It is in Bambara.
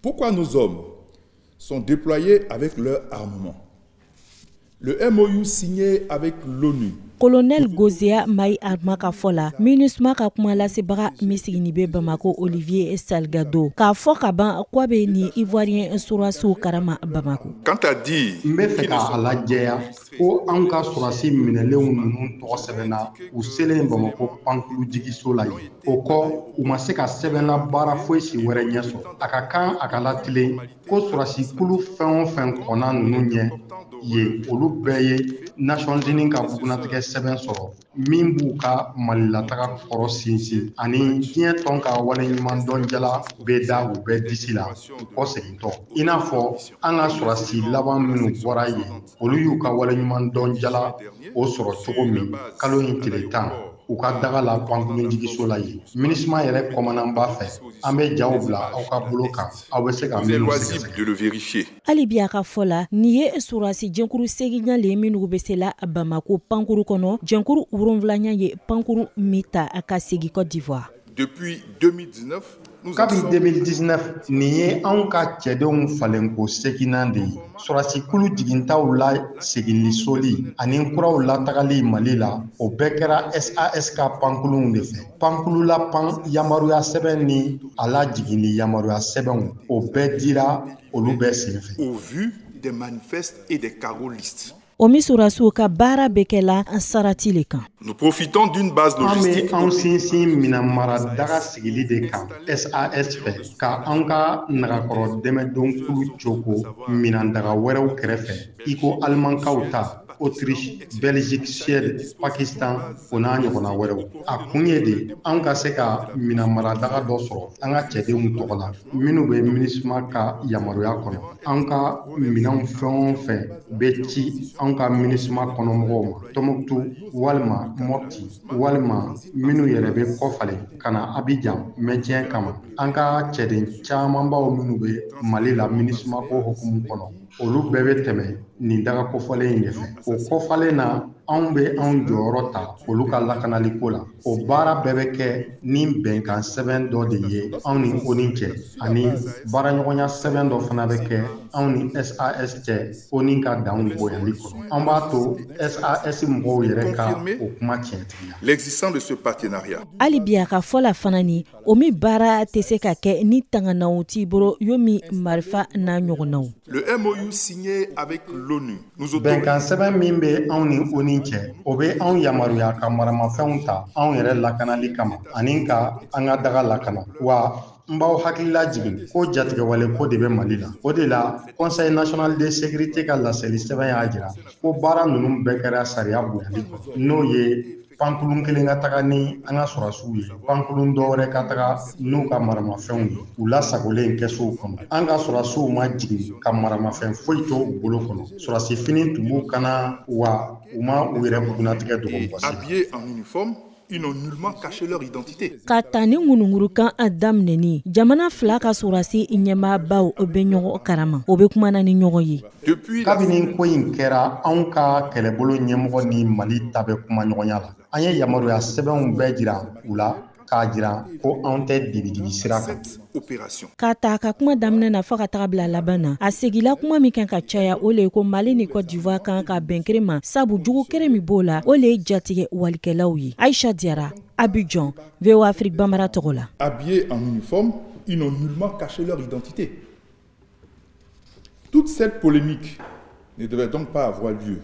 Pourquoi nos hommes sont déployés avec leur armement? Le MOU signé avec l'ONU. Colonel Gozea Mai Arma ka fɔ la, MINUSMA ka kuma lasebaga min sigini bɛ Bamako, Olivier Salgado, k'a fɔ ka ban k'a bɛ ni Ivoirien sɔrɔdasiw karama Bamako. Quant à dire N bɛ fɛ k'a lajɛya ko anw ka sɔrɔdasi minɛlenw ninnu tɔgɔ sɛbɛnna u selen Bamakɔ pankulujigiso la yen. O kɔ, u ma se ka sɛbɛnna baara foyi si wɛrɛ ɲɛ sɔrɔ. A ka kan a ka latilen ko sɔrɔdasi kulu fɛn o fɛn kɔnna ninnu ɲɛ yen, olu bɛɛ ye Nations Unies ka bugunnatigɛ sɛbɛn sɔrɔ min b'u ka Malilataga kɔrɔ sinsin, ani diɲɛ tɔn ka waleɲumandɔn jala bɛ da u bɛɛ disi la u kɔ segintɔ, i n'a fɔ an ka sɔrɔdasi laban minnu bɔra yen, olu y'u ka waleɲumandɔn jala o sɔrɔ cogo min kalo in tile 10 u ka daga la pankurunjigiso la yen. MINUSMA yɛrɛ kɔmananba fɛ, an bɛ jaw bila aw ka bolo kan, aw bɛ se ka minnu sɛgɛsɛgɛ. Hali bi, a ka fɔ la, nin ye sɔrɔdasi jɛnkuru seginna le minnu bɛ se la Bamako pankuru kɔnɔ. Jɛnkuru wolonwulanan ye pankuru min ta ka segin Côte d'Ivoire. Depuis 2019, Kabi 2019, nin ye anw ka cɛdenw falenko seginnan de ye. Sɔrɔdasikulu jigintaw la seginni soli ani kuraw latagali Mali la, o bɛɛ kɛra SAS ka pankurunw de fɛ. Pankurula pan yamaruya sɛbɛn ni a lajiginni yamaruya sɛbɛnw, o bɛɛ dira olu bɛɛ senfɛ. Au vu des manifestes et des cargo lists. O min sɔrɔdasiw ka baara bɛ kɛla sarati le kan. Nous profitons d'une base An bɛ logistique. anw sinsin minɛn daga sigili de kan SAS fɛ, ka an ka nagakɔrɔ dɛmɛdonkulu cogo minɛndaga wɛrɛw kɛrɛfɛ, i ko Alimankaw ta, Autriche, Belgique, Suède, Pakistan, o n'a ɲɔgɔnna wɛrɛw. A kun ye de an ka se ka minɛn maradaga dɔ sɔrɔ an ka cɛdenw tɔgɔ la minnu bɛ MINUSMA ka yamaruya kɔnɔ. An ka minɛnw fɛn o fɛn bɛ ci an ka MINUSMA kɔnɔmɔgɔw ma Tɔnbukutu walima Mopti, walima minnu yɛrɛ bɛ kɔfalen ka na Abidjan maintien kama, an ka cɛden camanbaw minnu bɛ Mali la MINUSMA ko hukumu kɔnɔ, olu bɛɛ bɛ tɛmɛ nin daga kofɔlen in de fɛ. O kɔfalen na, anw bɛ anw jɔyɔrɔ ta olu ka lakanaliko la. O baara bɛɛ bɛ kɛ ni bɛnkan sɛbɛn dɔ de ye anw ni ONU cɛ, ani baaraɲɔgɔnya sɛbɛn dɔ fana bɛ kɛ anw ni SAS cɛ ONU ka danw bonyali kɔnɔ. An b'a to SAS mɔgɔw yɛrɛ ka o kuma tiɲɛtigiya. L'existence de ce partenariat. Hali bi, a ka fɔ la fana, ni o min baara tɛ se ka kɛ ni tanganaw t'i bolo yo min marifa n'a ɲɔgɔnnaw. Le MOU signé avec l'ONU nous autorise Bɛnkan sɛbɛn min bɛ anw ni ONU cɛ, o bɛ anw yamaruya ka maramafɛnw ta anw yɛrɛ lakanali kama ani ka an ka daga lakana. Wa n b'aw hakilila jigin ko jatigɛwale ko de bɛ Mali la. O de la, Conseil national de sécurité ka laseli sɛbɛn y'a jira ko baara ninnu bɛɛ kɛra sariya bonyali kɔnɔ, n'o ye pankurun kelen ka taga ni an ka sɔrɔdasiw ye, pankurun dɔ wɛrɛ ka taga n'u ka maramafɛnw ye u lasagolen kɛsow kɔnɔ. An ka sɔrɔdasiw ma jigin ka maramafɛn foyi to u bolo kɔnɔ. Sɔrɔdasi fini tun b'u kana wa, u ma u yɛrɛ bugunnatigɛ dogo et mɔgɔ si la. Habillés en uniforme, ils n'ont nullement caché leur identité. Ka ta ni ŋunuŋurukan a daminɛni, jamana fila ka sɔrɔdasi ɲɛmaabaw bɛ ɲɔgɔn karama, o bɛ kumana ni ɲɔgɔn ye. Depuis la Kabini ko in kɛra, anw ka kɛlɛbolo ɲɛmɔgɔ ni Mali ta bɛ kuma ɲɔgɔnya la. An ye yamaruya sɛbɛnw bɛɛ jira u la k'a jira ko anw tɛ dibidibi sira kan. Cette opération. Ka ta a ka kuma daminɛ na fɔɔ ka taga bila laban na, a segila kuma min kan ka caya, o le ye ko Mali ni Côte d'Ivoire kan ka bɛn kere ma, sabu jugu kere min b'o la, o le ye jatigɛ walikɛlaw ye. Aisha Diara, Abidjan, VOA Afrique Bambara tɔgɔ la. Habillés en uniforme, ils n'ont nullement caché leur identité. Toute cette polémique ne devait donc pas avoir lieu.